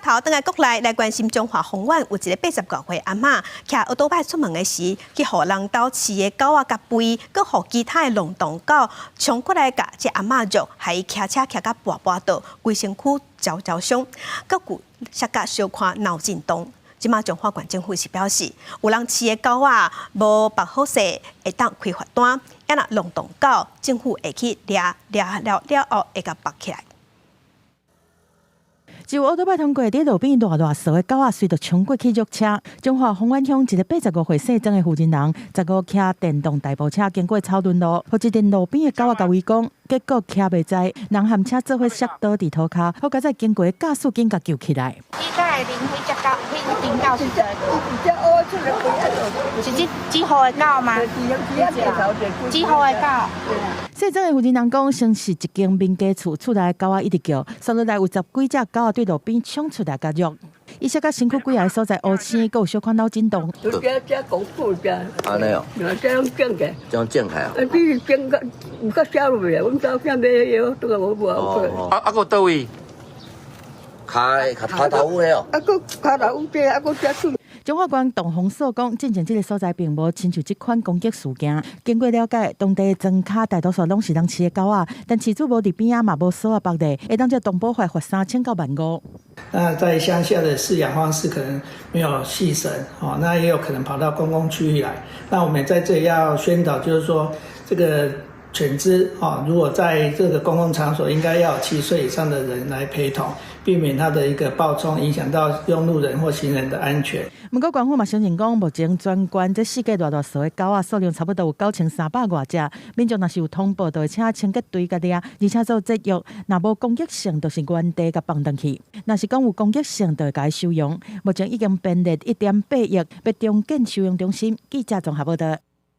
頭轉來國內來關心彰化豐原有一个85歲阿嬤，騎歐多擺出門的時，去予人兜飼的狗仔共吠，閣予其他的浪蕩狗衝過來共這阿嬤虐，害伊騎車騎甲跋跋倒，規身軀焦焦傷，閣有摔甲小可腦震盪。這馬彰化縣政府是表示，有人飼的狗仔無縛好勢，會當開罰單；啊若浪蕩狗，政府會去掠掠了了後會共縛起來。一有歐多擺通過，佇路邊賴賴趖的狗仔，隨著衝過去虐車。彰化豐原鄉一个85歲姓曾的婦人人，15騎電動代步車經過草屯路，予一陣路邊的狗仔共圍攻，結果騎袂在，人和車做伙摔倒佇塗跤，好佳哉經過駕駛緊共救起來。你敢會認彼隻狗？彼陣狗是是這這號的狗嗎？這號的狗。姓曾的負責人講，先是一間民家厝，厝內狗仔一直叫，紲落來有十幾隻狗仔對路邊衝出來共虐。伊摔甲身軀規个所在烏青，閣有小可腦震盪。按呢哦，這樣整嘅，這樣整開啊？啊，你是整個有較少未啊？阮查某囝買藥，都個無無好。啊啊，閣佗位？跤跤頭趺哦。啊，閣跤頭趺這，啊，閣這出。彰化縣動防所講，進前這个所在並無親像這款攻擊事件。經過了解，當地莊跤大多數攏是人飼的狗仔，但飼主無佇邊仔嘛無鎖仔縛咧，會當照動保法罰3000到15,000。那在鄉下的飼養方式可能沒有繫繩，哦，那也有可能跑到公共區域來。那我們在這裡要宣導，就是說這個犬隻，哦，如果在這個公共場所，應該要有7歲以上的人來陪同，避免它的一個暴衝，影響到用路人或行人的安全。毋過縣府嘛承認講，目前全縣這四界賴賴趖的狗仔數量差不多有9300外隻。民眾若是有通報，就會請清潔隊共掠，而且做節育。若無攻擊性，就是原地共放轉去；若是講有攻擊性，就會共伊收容。目前已經編列1.8億，欲重建收容中心。記者綜合報道。